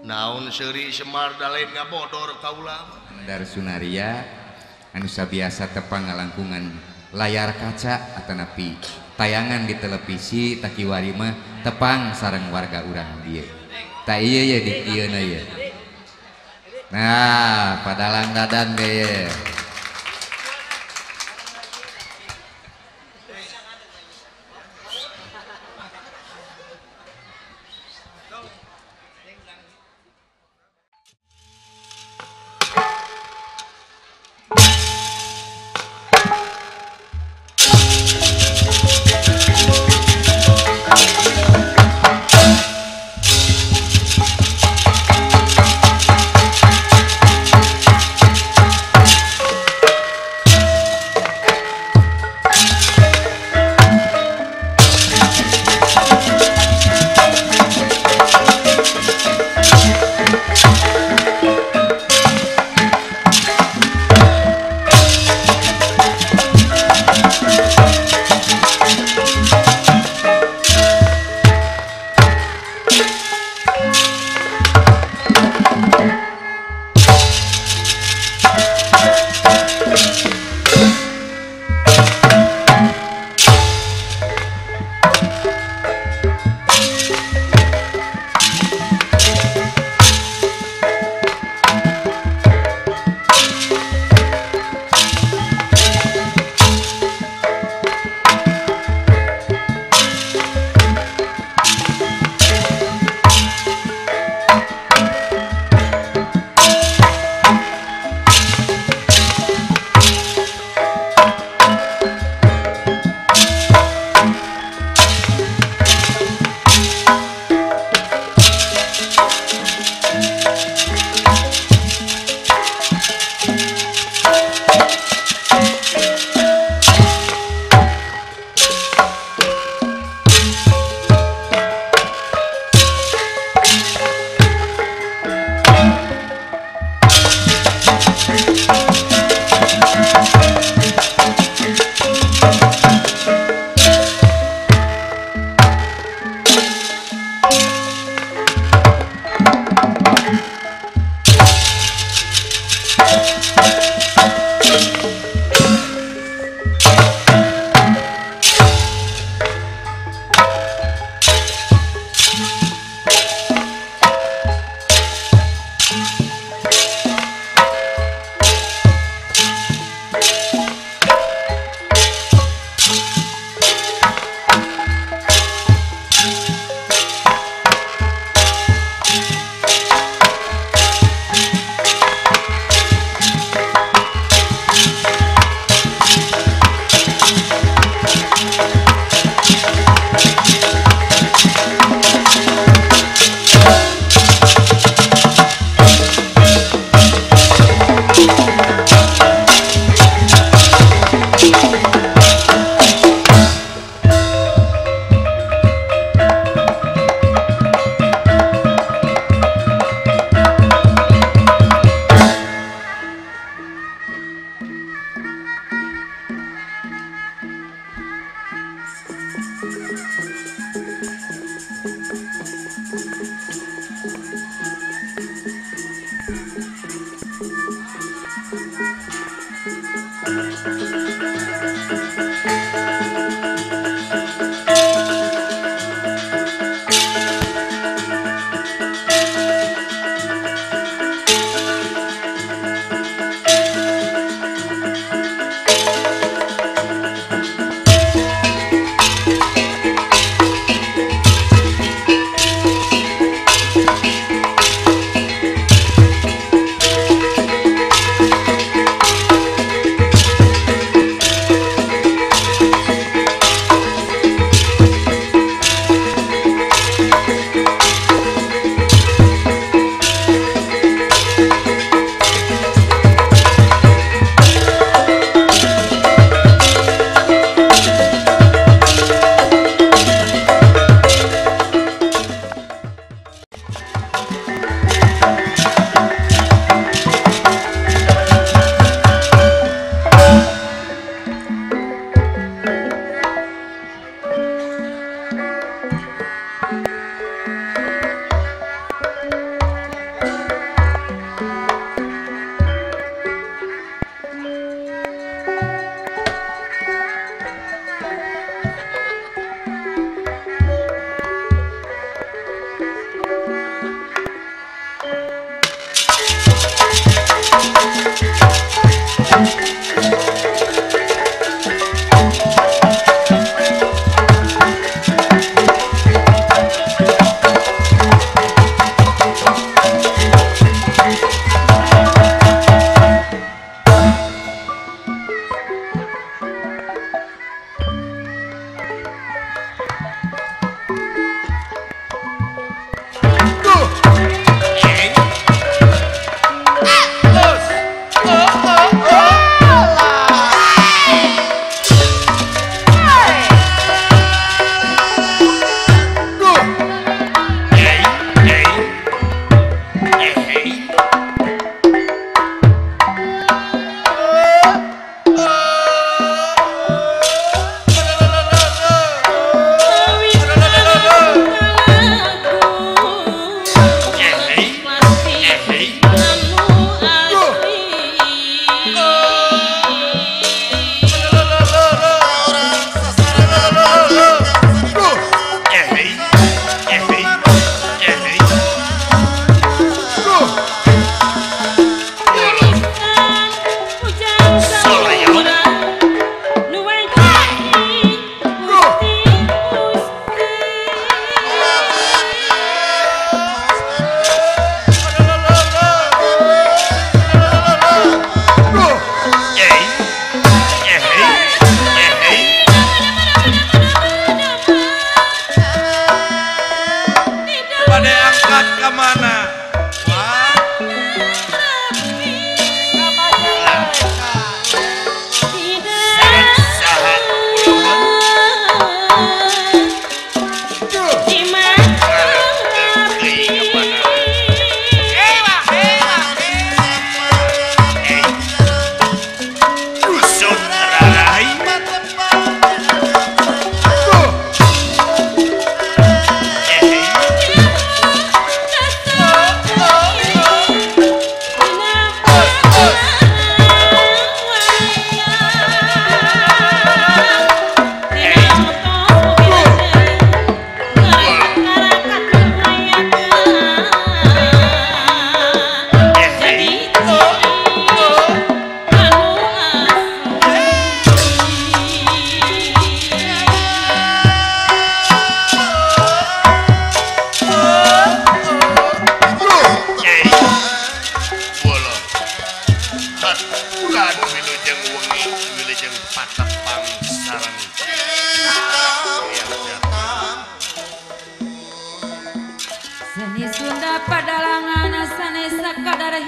Naon seuri Semar da lain ngabodor kaula. Dar Sunaria anu sabiasa tepang ngalangkungan layar kaca atanapi tayangan di televisi takiwari mah tepang sareng warga urang dieu. Ta ieu ye di ieu na ye. Nah, padalang dadan ge.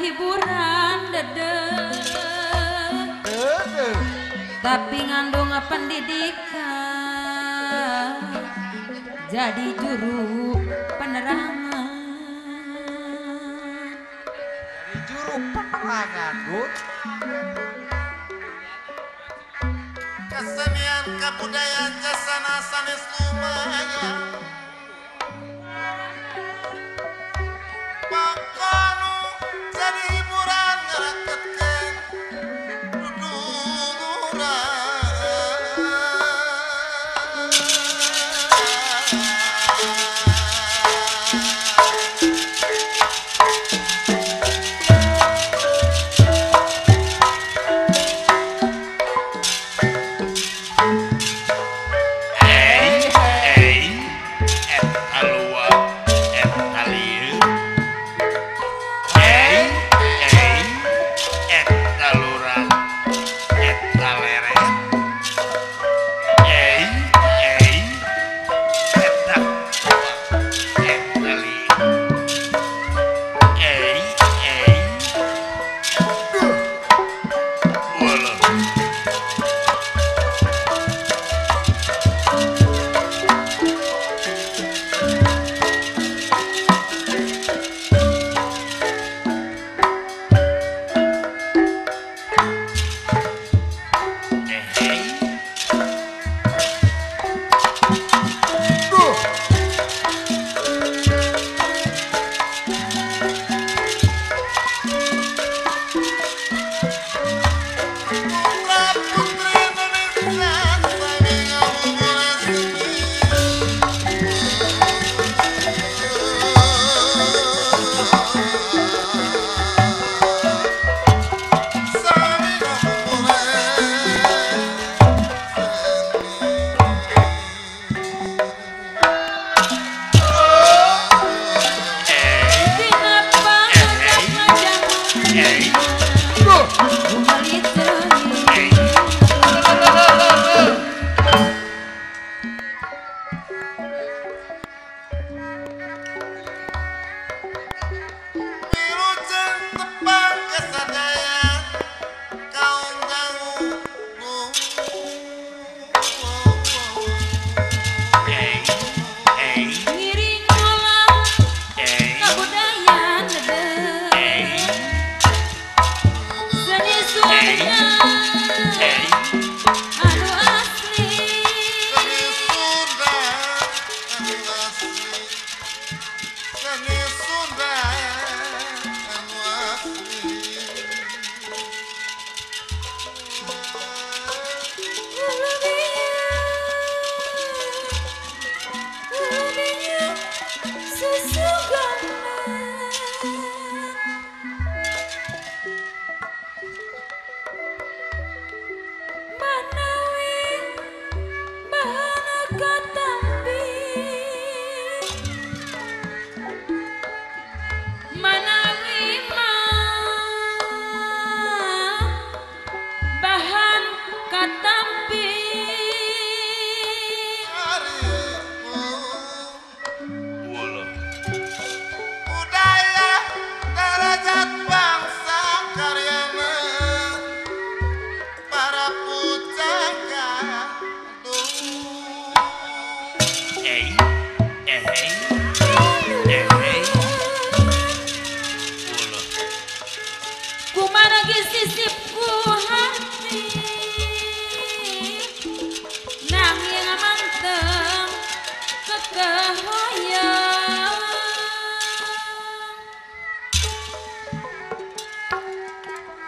Hiburan dedeh tapi ngandung pendidikan jadi juru penerangan. Jadi juru penerangan, Bu. Kesenian kebudayaan jasana sanes lumayan. Pakanu jadi hiburan ngaraketkeun duduluran.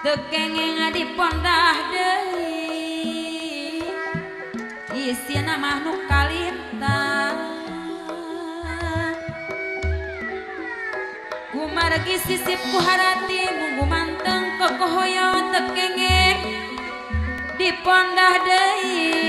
Tekengeng di pondah deui isina mah nu kalintang kumargi sisip ku harati munggu manteng kokohoyo tekengeng di pondah deui.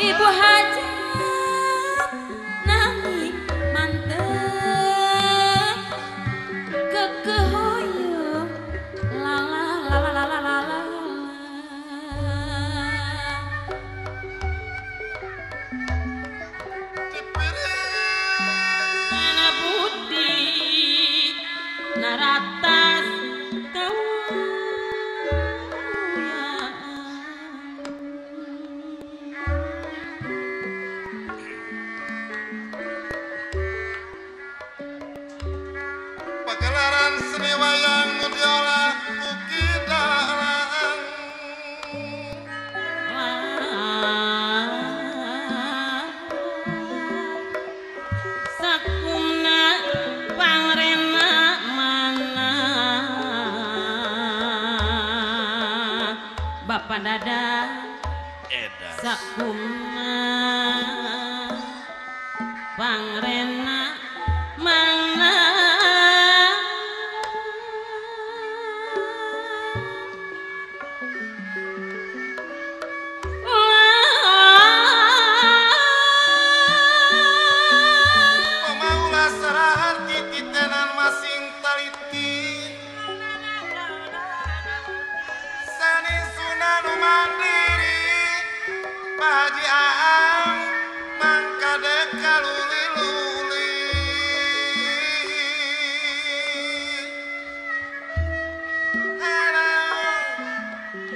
Ibu hajat nanging mantep kekehoyong Pak Dadan sakuma pangrena mana pemaulah serahan tititenan masing taliti sani sunanu mandiri Pak Haji Aang mangkadek kaluli-luli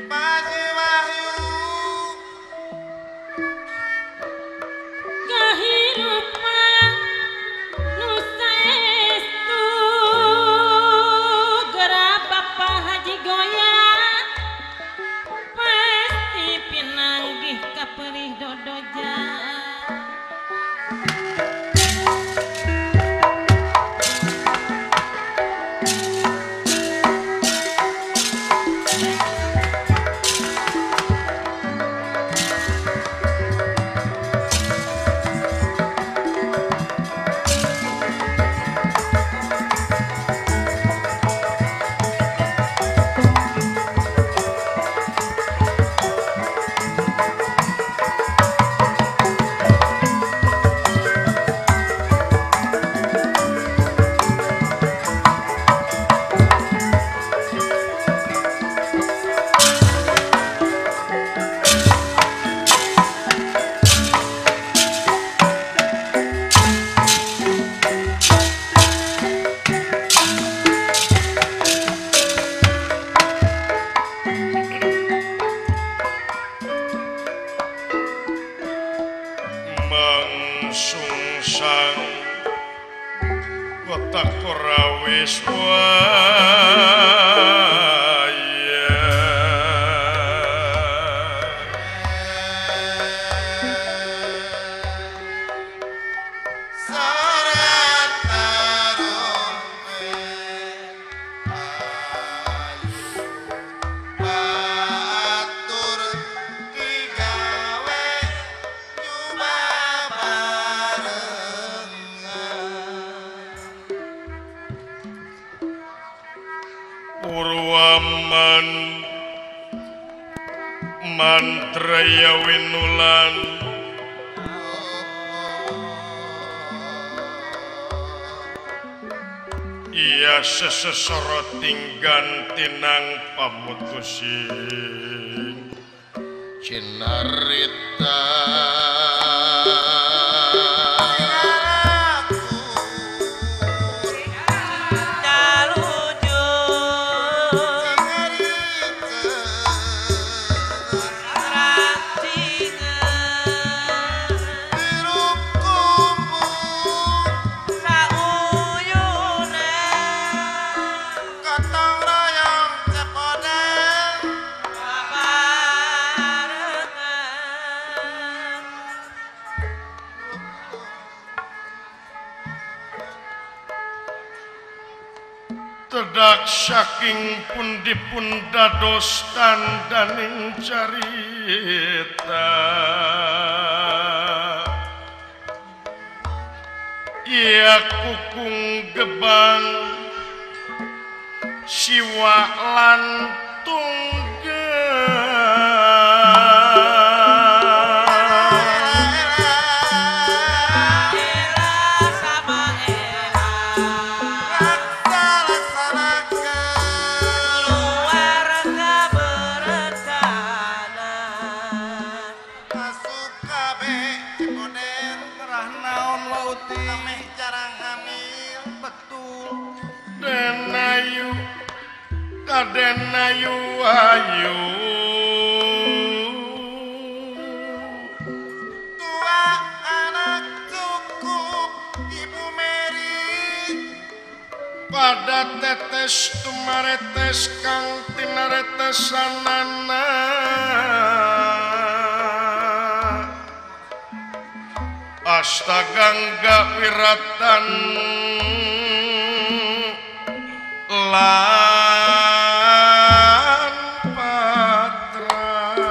Pak Haji Wahyu kehidupan nu saestu geura Bapak Haji goyang pasti pinanggih kaperih dodoja. Mangsungsang watak korawis waya Sarat tarompe ayu batur digawe nyuba barengan Purwaman mantraya winulan iya sesesoroting gantinang pamutusing Cinarita Tedak saking pundi-pun dados tandaning carita Ia kukung gebang siwa lan Ayu ayu tua anak cukup Ibu Mary pada tetes tumaretes kang tinaretesanana Astagangga wiratan lan patra.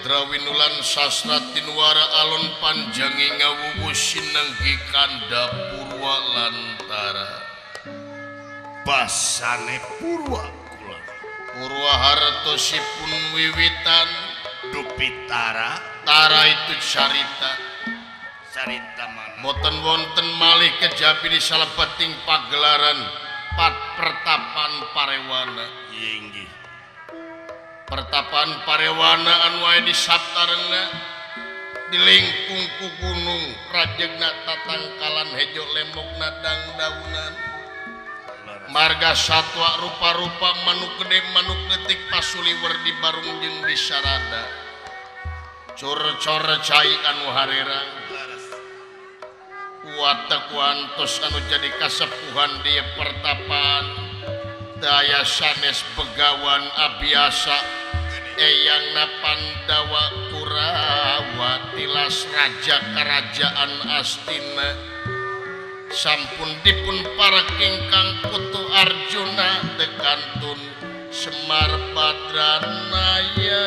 Rudra Winulan Sastra Tinuara alon panjangi ngawuwu sinenggi kanda Purwa Lantara. Basane Purwa kula. Purwa hartosipun wiwitan Dupitara tara itu carita. Carita mana? Boten wonten malih kejabi di salebeting pagelaran pat pertapan parewana. Inggih. Pertapaan parewana anu aya di saptarengna di lingkung ku gunung rajegna tatangkalan hejo lemokna dangdaunan marga satwa rupa-rupa manuk gede manuk leutik pasuliwer di barung jeung di sarada cor-cor cai anu harerang kuat kuantos anu jadi kasepuhan di pertapaan daya sanes begawan abiasa eyangna Pandawa Kurawa tilas raja kerajaan Astina sampun dipun parek ingkang putu Arjuna tekantun Semar Badranaya.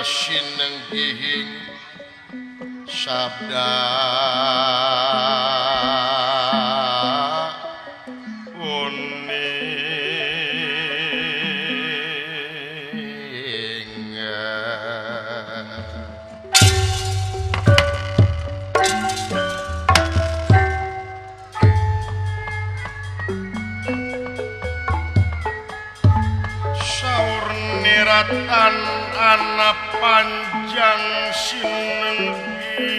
Sinenggihing sabda uning saur niratan ana panjang sinenggi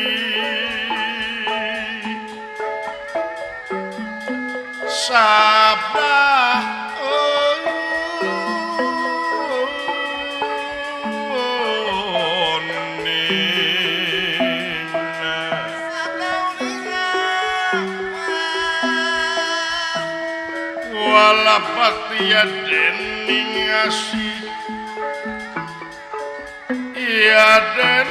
sabda uningna wala baktiya dening asih ya den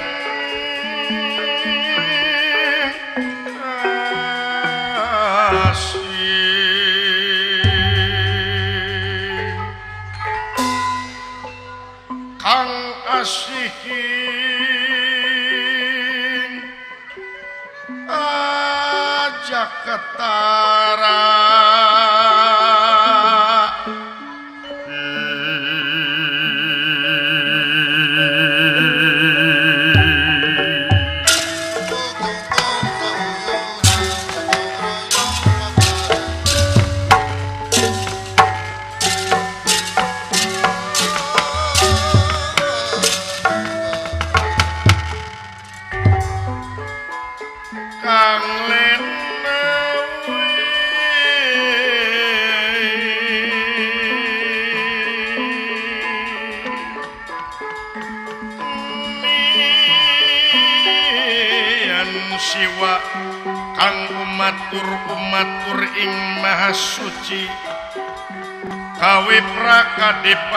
asih kang asihin aja ketara. Kang lenawi mian siwa kang umatur umatur ing maha suci Kawi Kadipara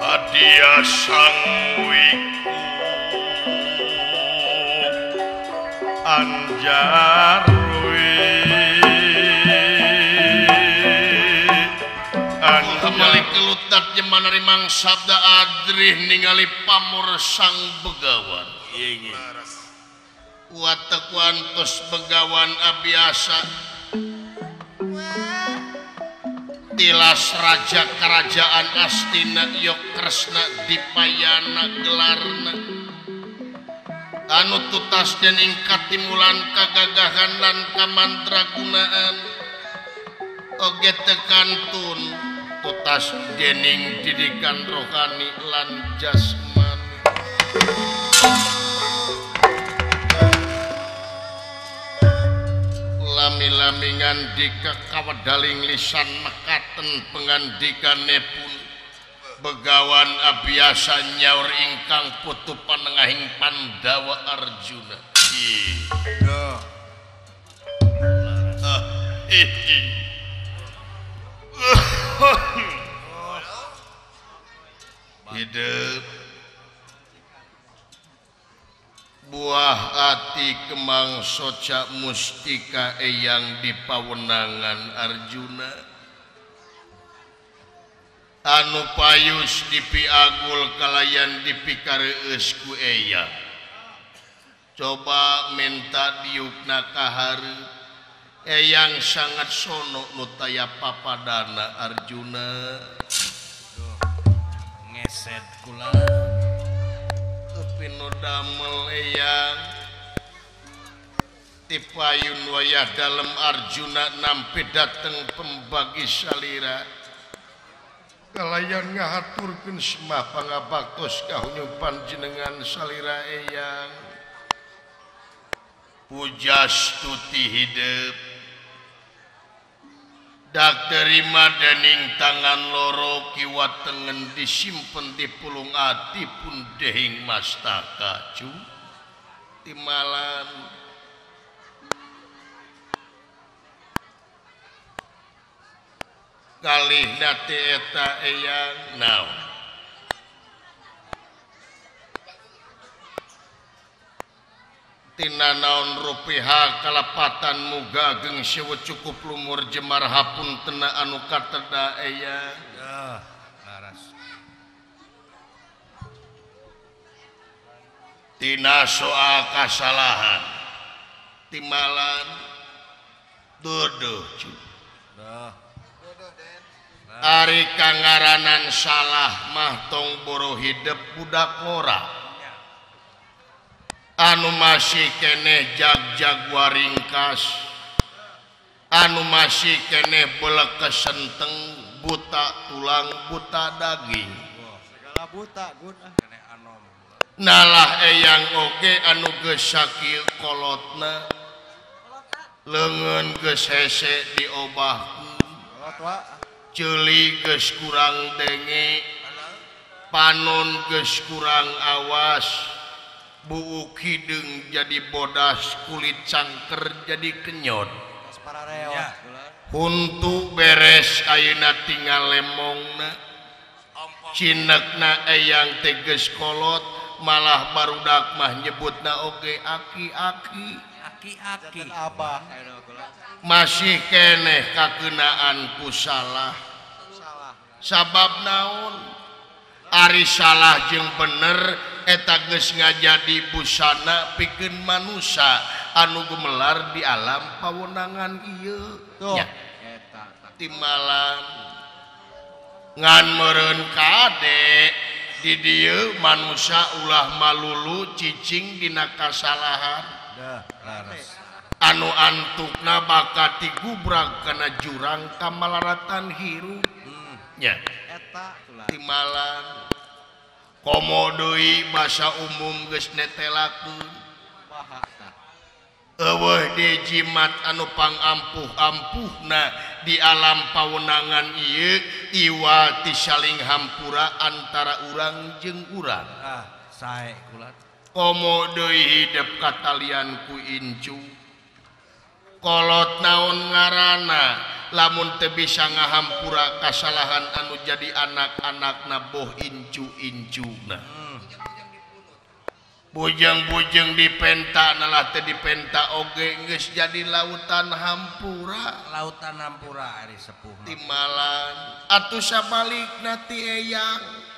Adia Sang Wiku Anjarwi Anjali kelutat jemana rimang sabda adrih ningali pamor sang begawan. Watekwantos begawan abiasa tilas raja kerajaan Astina Yok Kresna Dipayana gelarna anu tutas dening katimulan kagagahan lan kamantragunaan oge tekantun tutas dening didikan rohani lan jasmani. Lami-lami ngandika kawedaling lisan mekaten pengandikane pun begawan abiasa nyaur ingkang putu panengahing Pandawa Arjuna. Hidup buah ati kemang soca mustika eyang di pawenangan Arjuna anu payus dipiagul kalayan dipikareus ku eyang. Coba minta diukna kahareup eyang sangat sono nu taya papadana Arjuna. Ngesed kula pinu damel eyang tipayun wayah dalem Arjuna nampi dateng pembagi salira kalayan ngahaturkeun semah pangabaktos kahunyung panjenengan salira eyang. Pujastuti hidup dak terima dening tangan loro kiwa tengen disimpen di pulung ati pun dehing mastaka cu timalan kalih nate eta eyang naon tina naon rupiha kalepatan muga ageng sewu cukup lumur jemar hapun tena anu kateda eyang. Laras. Tina soal kasalahan timalan dodoh cu. Ari kangaranan salah mah tong boro hidep budak ngora anu masih keneh jag-jag waringkas anu masih keneh belek kesenteng buta tulang buta daging segala buta guna nalah eyang oge anu geus sakieu kolotna leungeun geus hese diobahkeun ceuli geus kurang denge panon geus kurang awas buuk hideung jadi bodas kulit cangker jadi kenyot huntu beres ayeuna tinggal lemongna cinekna eyang teh geus kolot malah barudak mah nyebutna oge aki-aki aki-aki masih keneh kakenaan ku salah sabab naon ari salah jeung bener eta geus ngajadi busana pikeun manusa anu gumelar di alam pawenangan ieu nya timalan ngan meureun kade di dieu manusa ulah malulu cicing dina kasalahan anu antukna bakal digubrag kana jurang kamalaratan hirup nya timalan komo deui basa umum geus netelakeun eueuh deui jimat anu pangampuh-ampuhna di alam pawenangan ieu iwa ti saling hampura antara urang jeung urang. Sae kula. Komo deui hidep katalian ku incu. Kolot naon ngaranna lamun teu bisa ngahampura kasalahan anu jadi anak-anakna boh incu-incuna. Bujeng-bujeng dipenta nalah teu dipenta oge geus jadi lautan hampura. Lautan hampura ari sepuh. Timalan atuh sabalikna ti eyang.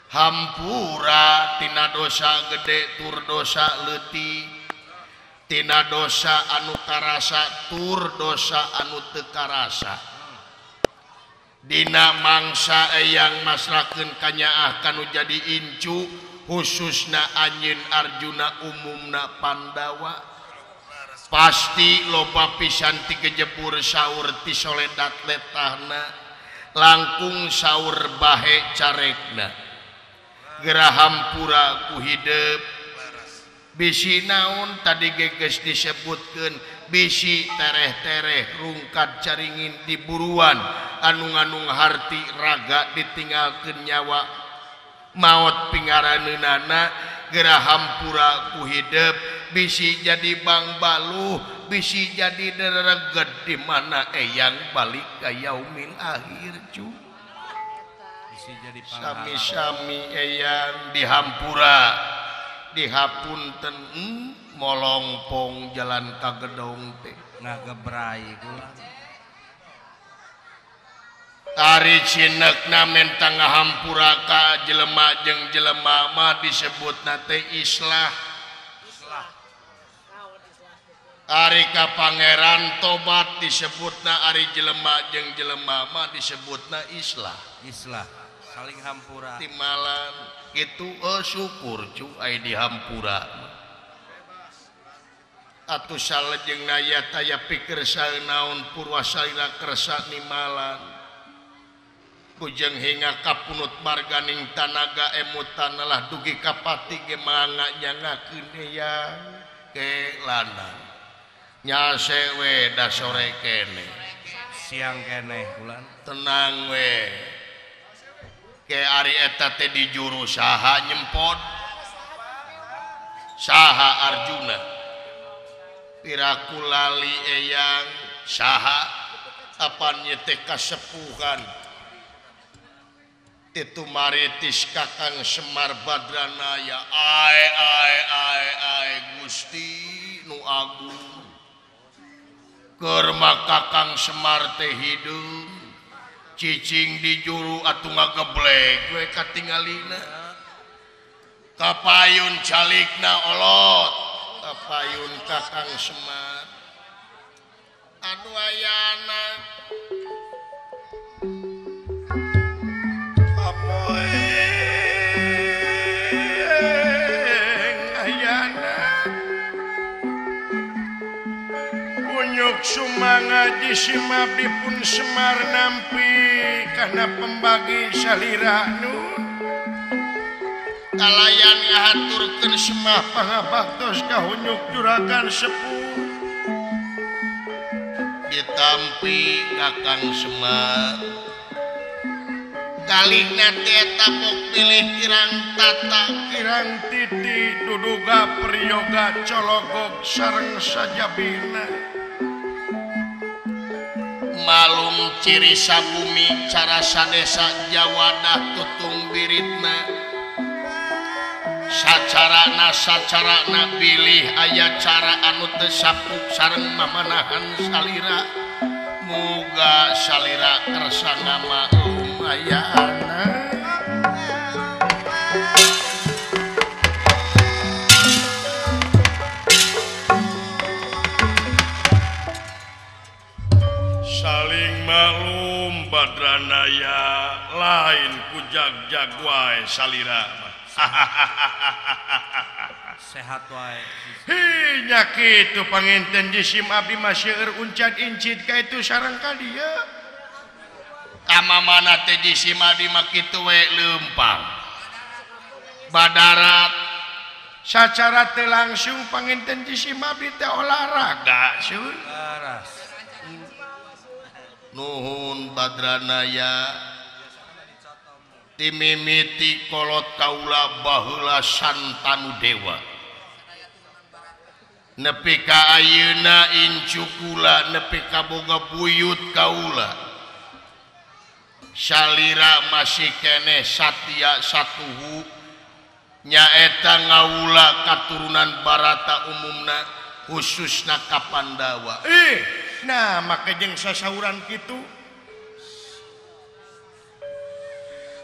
Hampura tina dosa gede tur dosa leutik. Tina dosa anu karasa tur dosa anu teu karasa. Dina mangsa eyang masrakeun kanyaah kanu jadi incu khususna anjeun Arjuna umumna Pandawa. Pasti loba pisan ti gejebur saur ti soledat letahna langkung saur bahe carekna. Gerahampura ku hidep bisi naon tadi geges disebutkeun bisi tereh-tereh rungkad caringin di buruan anu nganung harti raga ditinggalkeun nyawa maot pingaraneunana gerahampura ku hidep bisi jadi bangbaluh bisi jadi dereget di mana eyang balik ka yaumil akhir cu. Sami-sami eyang dihampura dihapunten molongpong jalan ka gedong teh ngagebrai kula. Ari cinekna menta ngahampura ka jelema jeung jelema mah disebutna teh islah. Ari ka pangeran tobat disebutna ari jelema jeung jelema mah disebutna islah. Islah saling hampura. Timalan kitu syukur cu ai dihampura. Atuh salejengna ya taya pikir saeunaon purwasalira kersa nimalan. Kujeng hingga kapunut marganing tanaga emutan lah dugi kapati ge mangga nyangakeun eyang ke lanang. Nyase we da sore kene. Siang keneh bulan. Tenang we. Ke ari eta teh di juru saha nyempot saha Arjuna piraku lali eyang saha apan ieu teh kasepuhan titu maritis Kakang Semar Badranaya ae ae ae ae Gusti nu agung keur mah Kakang Semar teh hideung cicing di juru atuh ngageblek we katingalina kapayun calikna olot kapayun Kakang Semar anu ayana amoeng ayana unyuk sumanga jisim abdi pun Semar nampi karena pembagi salira nun kalayan ngahaturkeun Semah pangabaktos ka hunyuk juragan sepuh ditampi Kakang Semar kalihna teh eta pok pilih kirang tata kirang titi duduga priyoga cologog sareng sajabina malum ciri sabumi cara sadesa jawadah tutung biritna sacarana bilih aya cara anu teu sapuk sareng mamanahan salira muga salira kersa ngamaklum ayana. Saling maklum Badranaya lain ku jag-jag wae salira mah. Sehat wae. Hi nya kitu panginten jisim abdi mah seueur uncat incit ka itu sareng ka dieu. Ka mamana teh jisim abdi mah kitu we leumpang. Badarat sacara teu langsung panginten jisim abdi teh olahraga sun. Laras. Nuhun Badranaya. Timimiti kolot kaula baheula Santanu Dewa nepi ka ayeuna incu kula nepi ka boga buyut kaula salira masih keneh satya satuhu nyaeta ngaula katurunan Barata umumna khususna ka Pandawa. Nah make jeung sasauran kitu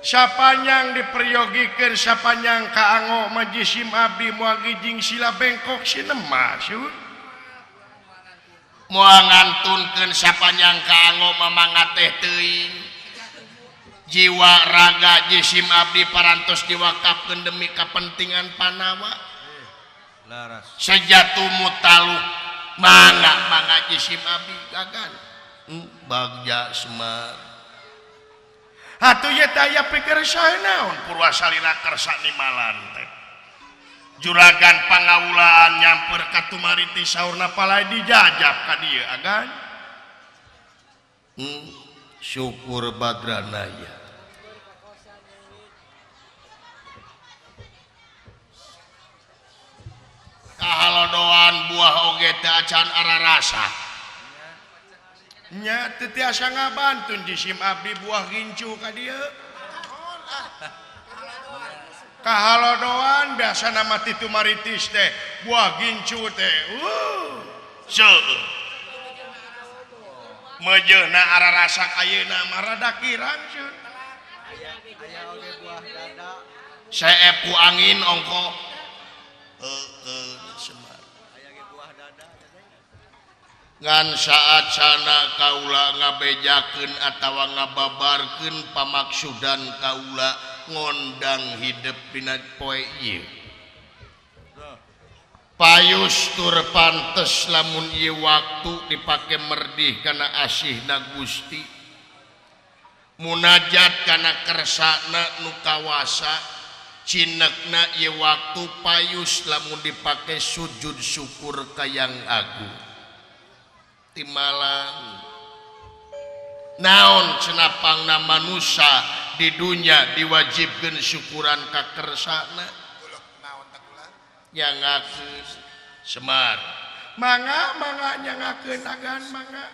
sapanjang diperyogikeun sapanjang kaango majisim abdi moal gijing sila bengkok sinema syur moal ngantunkeun sapanjang kaango mamangateh teuing jiwa raga jisim abdi parantos diwakafkeun demi kapentingan Panawa sejatumu taluk mangga mangga jisim abdi gagan bagja Semar. Atuh ye teh aya pikir sae naon Purwasalira kersa nimalan teh juragan pangaulaan nyamper ka Tumariti saurna palai dijajab ka dieu agan. Syukur Badranaya kahalodoan buah oge teh acan ararasa nya teu tiasa ngabantun jisim abdi buah gincu ka dieu kahalodoan biasana mah ti Tumaritis teh buah gincu teh seueur mejeuna ararasa ayeuna mah rada kirang syur aya oge buah dada seep ku angin ongko heueuh Semar aya ge buah dada ngan saat sana kaula ngabejakeun atawa ngababarkeun pamaksudan kaula ngondang hidep dina poe ieu payus tur pantes lamun ieu waktu dipake merdih kana asihna Gusti munajat kana kersana nu kawasa cinekna ieu waktu payus lamun dipake sujud syukur ka Yang Agung timalan naon cenapangna manusa di dunya diwajibkeun syukuran ka kersana nyangakeun Semar mangga mangga nyangakeun agan mangga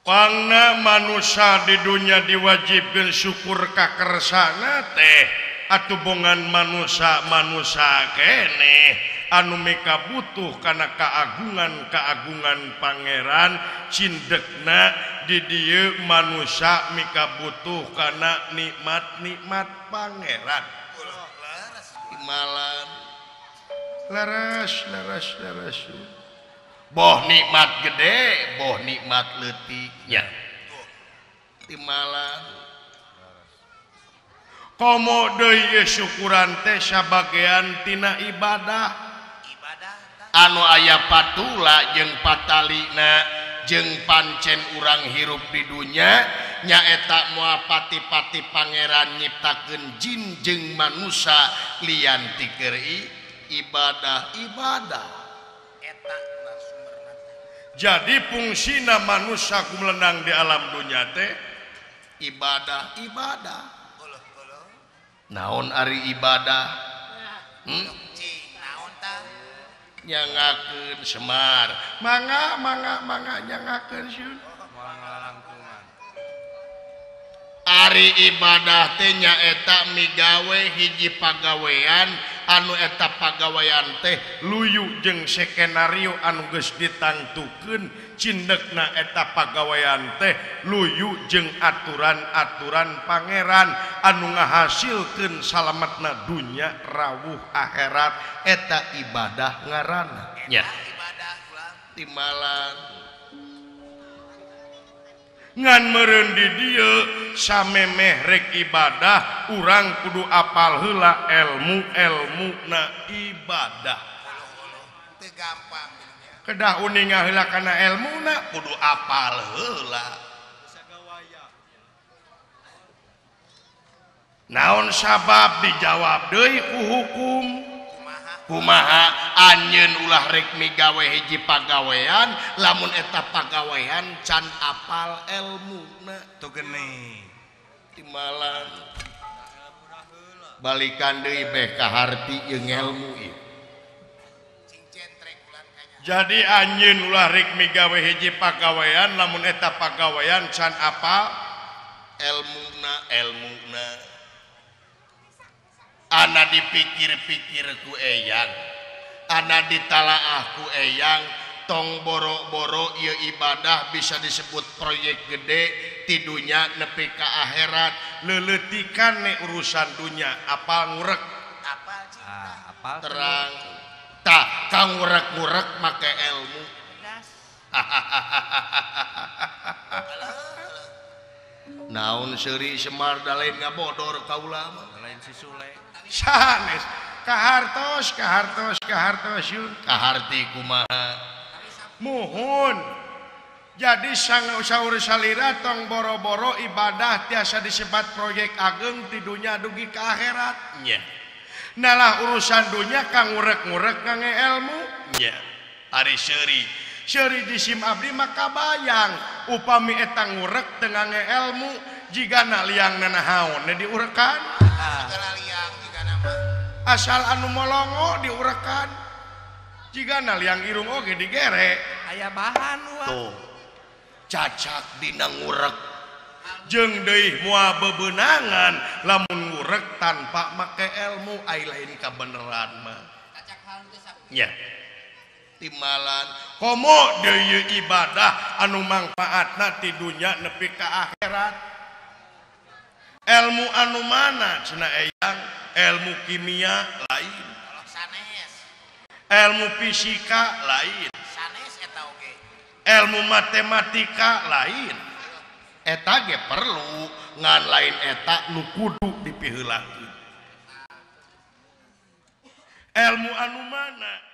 pangna manusa di dunya diwajibkeun syukur ka kersana teh atuh bongan manusa manusa keneh anu mika butuh kana keagungan-keagungan pangeran cindekna di dieu manusa mika butuh kana nikmat-nikmat pangeran malam leres leres leres boh nikmat gede boh nikmat leutiknya timalan komo deui syukuran teh sabagean tina ibadah anu aya patula jeung patalina jeung pancen urang hirup di dunya nyaeta moal pati-pati pangeran nyiptakeun jin jeung manusa lian ti keur ibadah ibadah eta sumberna. Jadi fungsina manusa kumelenang di alam dunya teh ibadah ibadah. Naon ari ibadah? Nyangakeun Semar mangga mangga mangga nyangakeun syun. Ari ibadah teh nyaeta migawe hiji pagawean anu eta pagawean teh luyu jeung skenario anu geus ditangtukeun cindekna eta pagawean teh luyu jeung aturan-aturan pangeran anu ngahasilkeun salametna dunya rawuh akhirat eta ibadah ngaranna nya ibadah timalan ngan meureun di dieu samemeh rek ibadah urang kudu apal heula ilmu-ilmuna ibadah. Teu gampang kedah uninga heula kana ilmuna kudu apal heula. Naon sabab dijawab deui ku hukum. Kumaha anjeun ulah rek migawe hiji pagawean lamun eta pagawean can apal elmuna tuh geuning timalan balikan deui beh kaharti jeung ilmu ieu. Jadi anjeun ulah rek migawe hiji pagawean lamun eta pagawean can apal elmuna elmuna ana dipikir-pikir ku eyang ana ditalaah ku eyang tong boro-boro ieu ibadah bisa disebut proyek gede ti dunya nepi ka akhirat leuleutikan ne urusan dunya apal ngurek apal cinta apal terang tah kang ngurek-ngurek make ilmu. Naon seuri Semar da lain ngabodor ka ulama lain si Sule sanes kahartos kahartos kahartos yun kaharti kumaha muhun. Jadi saur salira tong boro-boro ibadah tiasa disebat proyek ageng ti dunya dugi ka akhirat nya. Nalah urusan dunya kang ngurek-ngurek ngangge ilmu nya. Ari seuri seuri di sim abdi maka bayang upami eta ngurek teu ngangge ilmu jigana liang nanahaon diurekan liang jigana mah asal anu molongo diurekan jigana liang irung oge digere aya bahan wah tuh cacak dina ngurek jeung deui moal bebenangan lamun ngurek tanpa make ilmu ai lain kabeneran mah cacak hal teh nya timalan komo deui ibadah anu mangfaatna ti dunya nepi ka akhirat. Ilmu anu mana cenah eyang ilmu kimia lain sanes ilmu fisika lain sanes eta oge ilmu matematika lain eta ge perlu ngan lain eta nu kudu dipiheulakeun. Ilmu anu mana